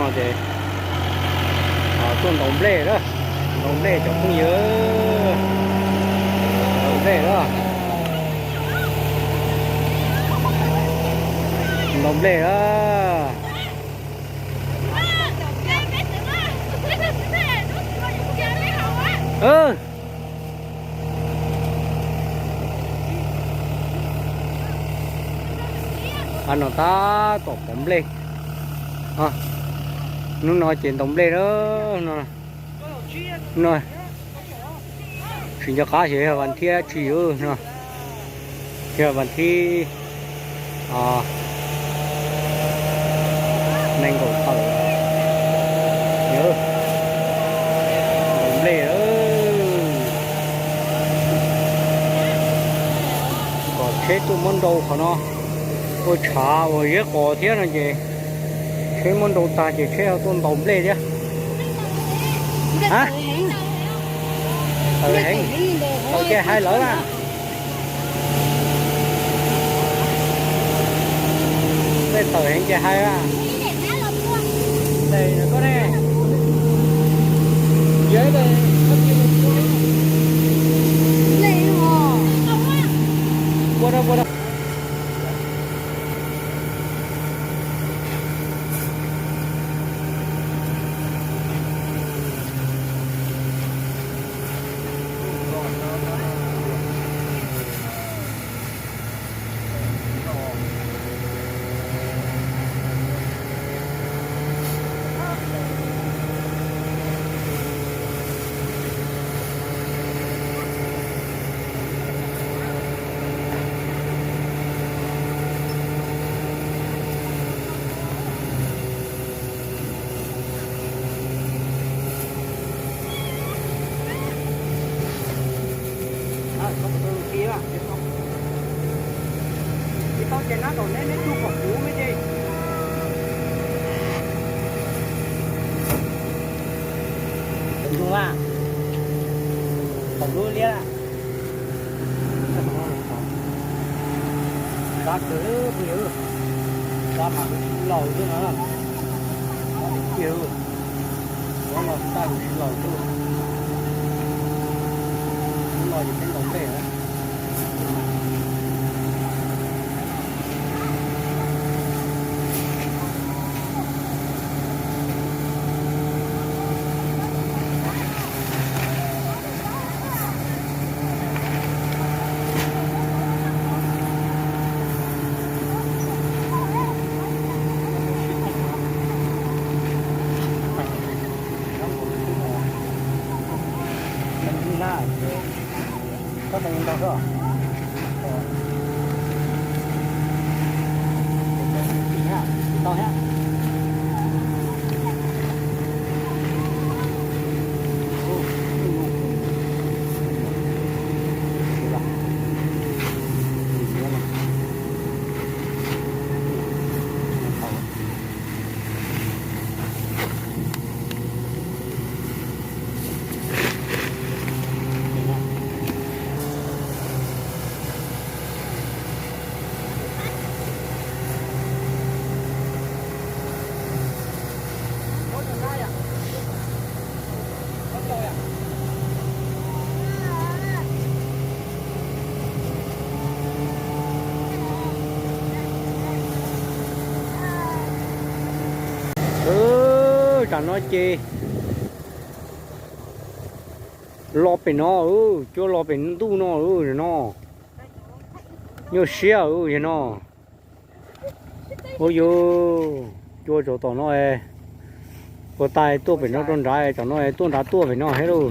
Ces tuaj ntaus nplej lawm, ntaus nplej cov phooj ywg, ntaus nplej lawm, ntaus nplej lawm. Qhov no tab tom pov nplej. Hnub no ces ntaus nplej lawm no. Tsis nco qab xyov yog vas thib dab tsi no. Yog vas thib nees nkaum tawm. Ntaus nplej lawm. Kom tsheb tuaj muab nrau qhov no, ua tshav uas zeb qos thiab no ces tsheb muab nrau tag ces tsheb ho tuaj ntaus nplej thiab. Tawm heev, tawm ces hais lawv na. Tej tawm heev ces hais na. Koj ne, ua rau ua rau. Kab kawg phooj ywg, kab mas laus xwb na, kab tiag tiag, kab no tab sis laus xwb. Hnub no ces peb ntaus nplej na. Tam no ces los pem no, cua los pem ntuj no no. Nyuaj siab yog no. Ua yus cua tsaus tom no, puas tas tuaj pem no rau nrad, tam no tuaj nrad tuaj pem no thiab lauj.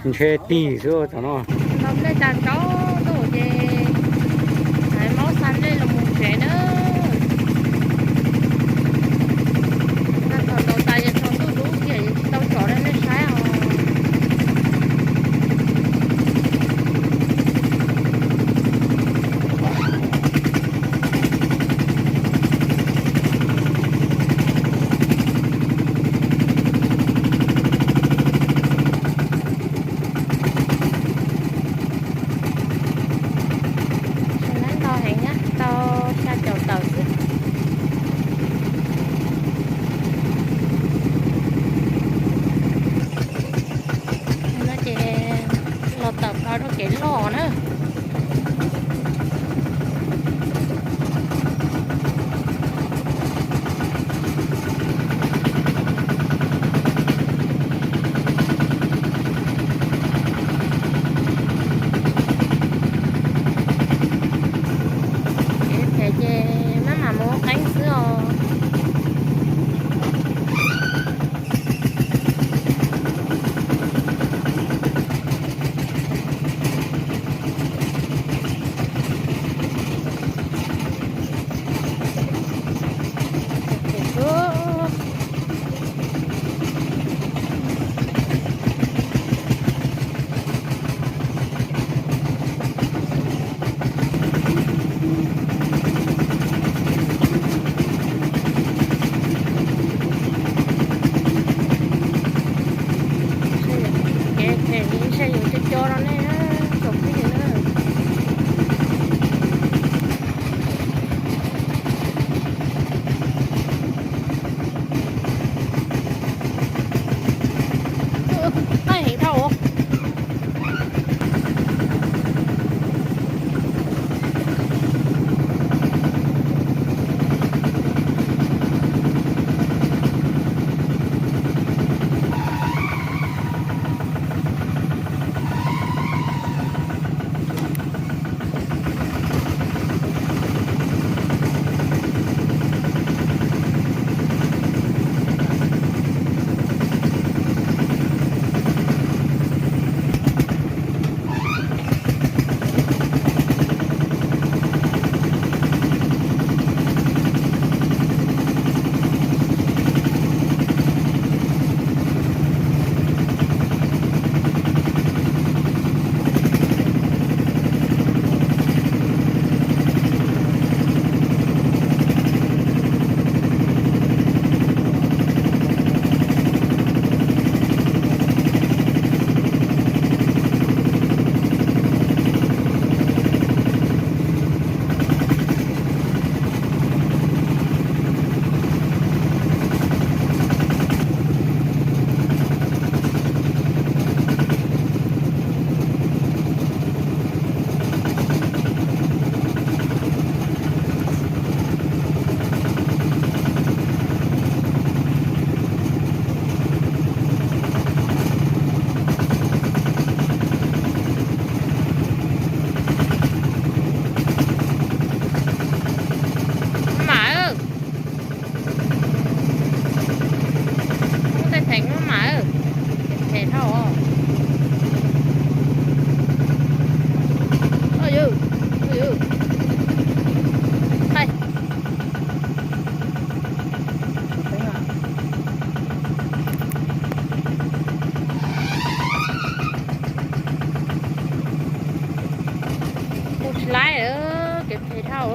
Ntshe tig xwb tam no. Ntaus nplej tag tsaus ntuj ces hais maub xa nplej los mus tsev na. Tag thaum ntaus tas ces tsaus ntuj dub kiag es tsis tau tsom rau nej saib os. Kev loj na. Kev phem ces maj mam mus qeeb xwb os. Kev phem ntshe yuav co co rau nej tsoom phooj ywg na. Qaij heev dhau. Maj mam, muab tej theem maj mam, phem dhau. Ua yus, ua yus, qaij. Mus tsis laib, kev phem dhau.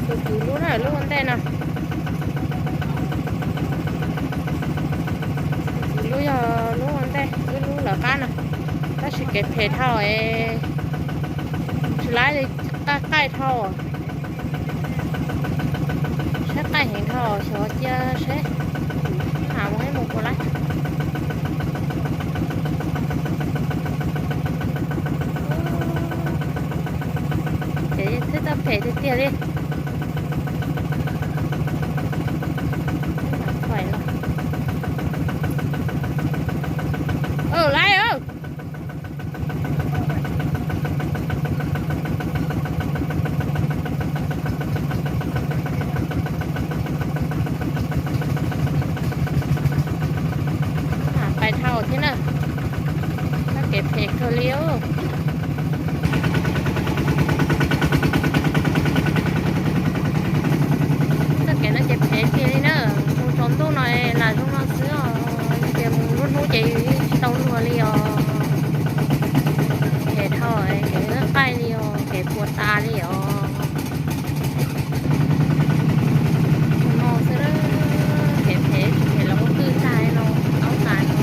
Tus kwv lub na, lub ua ntej no. Tus kwv lub yog lub ua ntej, wb lub lawv qab no. Tab sis kev phem dhau es tsis laib li, qaij qaij dhau. Saib qaij heev dhau, xyov cia seb, mam mus ib mus puas laib. Ces thiab txoj phem tiag tiag li. Laib. Pais dhau thiab na. Txoj kev phem kawg li os. Txoj kev no ces phem tiag li na. Mus tsaus ntuj no lam zoo no xwb os, ces mus lub hnub ces tsis tau luag li os. Phem dhau, kev qaij li os, kev puas tas li os. No xwb, phem phem tsis phem los ua kwj tag no, tau tas no.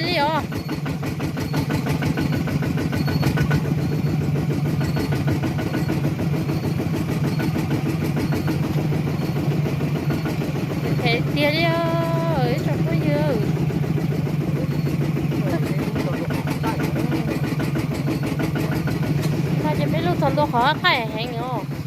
Li os. Phem tiag li os ib tsoom phooj ywg. No ces peb lug txog ntua qhov qaij heev os.